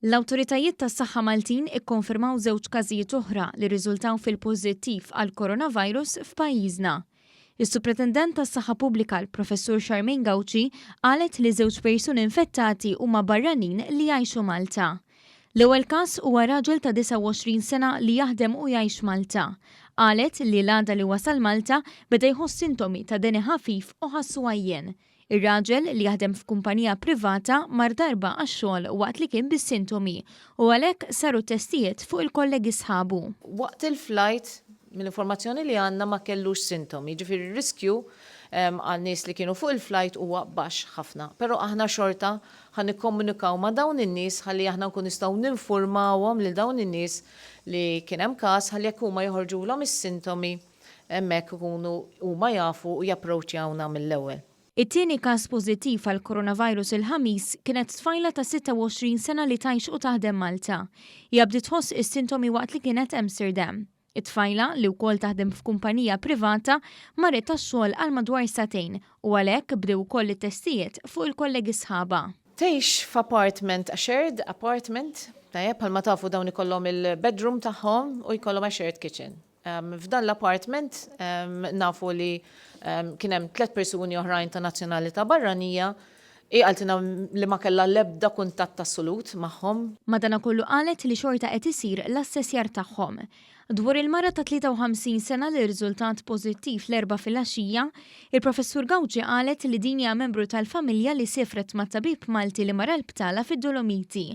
L-awtoritajiet tas-saħħa Maltin ikkonfermaw żewġ każijiet oħra li rriżultaw fil-pożittiv għall-coronavirus f'pajjiżna. Is-Supretendent tas-Saħħa Pubblika l-Professur Charmaine Gauci qalet li żewġ persuni infettati huma barranin li jgħixu Malta. L-ewwel każ huwa raġel ta' 29 sena li jaħdem u jgħix Malta. Qalet li l-għada li wasal Malta beda jħoss sintomi ta' deni ħafif u ħassu għajjien. Ir-raġel, li jaħdem f'kumpanija privata, mar darba għax-xogħol waqt li kien bis-sintomi u għalhekk saru t-testijiet fuq il-kollegi sħabu. Waqt il-flight, mill-informazzjoni li għandna ma kellux sintomi, jiġifieri r-riskju għal nies li kienu fuq il-flight huwa baxx ħafna. Però aħna xorta ħa nikkomunikaw ma' dawn in-nies ħalli aħna nkunu nistgħu ninfurmawhom lil dawn in-nies li kien hemm każ ħalli jekk huma joħorġulhom is-sintomi hemmhekk ikunu huma jafu u japproċjawna mill-ewwel. It-tieni każ pożittiv għall-coronavirus il-Ħamis kienet tfajla ta' 26 sena li tgħix u taħdem Malta. Hija bdiet tħoss is-sintomi waqt li kienet Amsterdam. It-tfajla, li wkoll taħdem f'kumpanija privata, marret għax-xogħol għal madwar sagħtejn u għalhekk bdew ukoll it-testijiet fuq il-kollegi sħabha. Tgħix f'apartment, a shared apartment, tajjeb, bħalma tafu dawn ikollhom il-bedroom tagħhom u jkollhom a shared kitchen. F'dan l-apartment nafu li kien hemm tlett persuni oħrajn ta' nazzjonalità barranija. Hi qaltilna li ma kellha l-ebda kuntatt assolut magħhom. Madanakollu qalet li xorta qed isir l-assessjar tagħhom. Dwar il-mara ta' 53 sena li rriżultat pożittiv l-Erbgħa filgħaxija, il-Professur Gauci qalet li din hija membru tal-familja li siefret ma' tabib Malti li mar għall-btala fid-Dolomiti.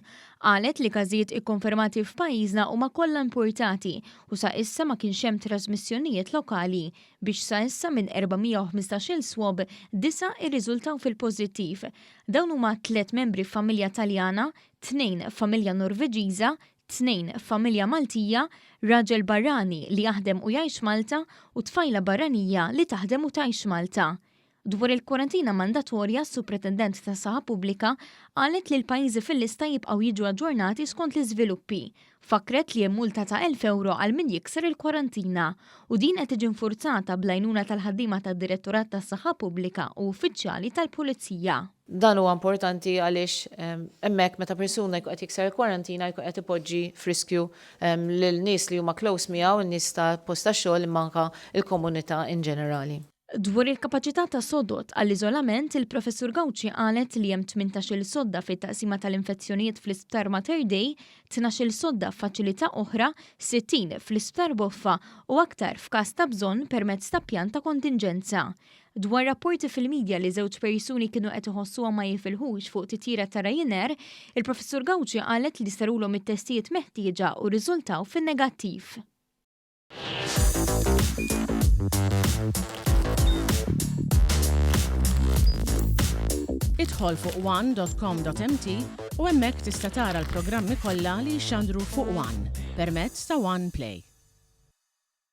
Qalet li każijiet ikkonfermati f'pajjiżna huma kollha importati u sa issa ma kienx hemm trasmissjonijiet lokali biex sa issa minn 415-il swab, disgħa irriżultaw fil-pożittiv. Dawn huma tliet membri f'familja Taljana, tnejn f'familja Norveġiża, tnejn f'familja Maltija, raġel barrani li jaħdem u jgħix Malta u tfajla barranija li taħdem u tgħix Malta. Dwar il-kwarantina mandatorja, s-Supretendent tas-Saħħa Pubblika qalet li l-pajjiżi fil-lista jibqgħu jiġu aġġornati skont l-iżviluppi. Fakkret li hemm multa ta' 1,000 ewro għal min jikser il-kwarantina u din qed tiġi nfurzata bl-għajnuna tal-ħaddiema tad-Direttorat tas-Saħħa Pubblika u uffiċjali tal-Pulizija. Dan huwa importanti għaliex hemmhekk meta persuna jkun qed jikser il-kwarantina jkun qed ipoġġi f'riskju lil nies li huma close miegħu, in-nies ta' post tax-xogħol imma anke l-komunità in ġenerali. Dwar il-kapaċità ta' sodod għall-iżolament, il-Professur Gauci qalet li hemm 18-il sodda fit-taqsima tal-infezzjonijiet fl-Isptar Mater Dei, 12-il sodda f'faċilità oħra, 60 fl-Isptar Boffa u aktar f'każ ta' bżonn permezz ta' pjan ta' kontinġenza. Dwar rapporti fil-midja li żewġ persuni kienu qed iħossuhom ma jifilħux fuq titjira ta' Ryanair, il-Professur Gauci qalet li sarulhom it-testijiet meħtieġa u rriżultaw fin-negattiv. Idħol fuq one.com.mt u hemmhekk tista' tara l-programmi kollha li jixxandru fuq One permezz ta' One Play.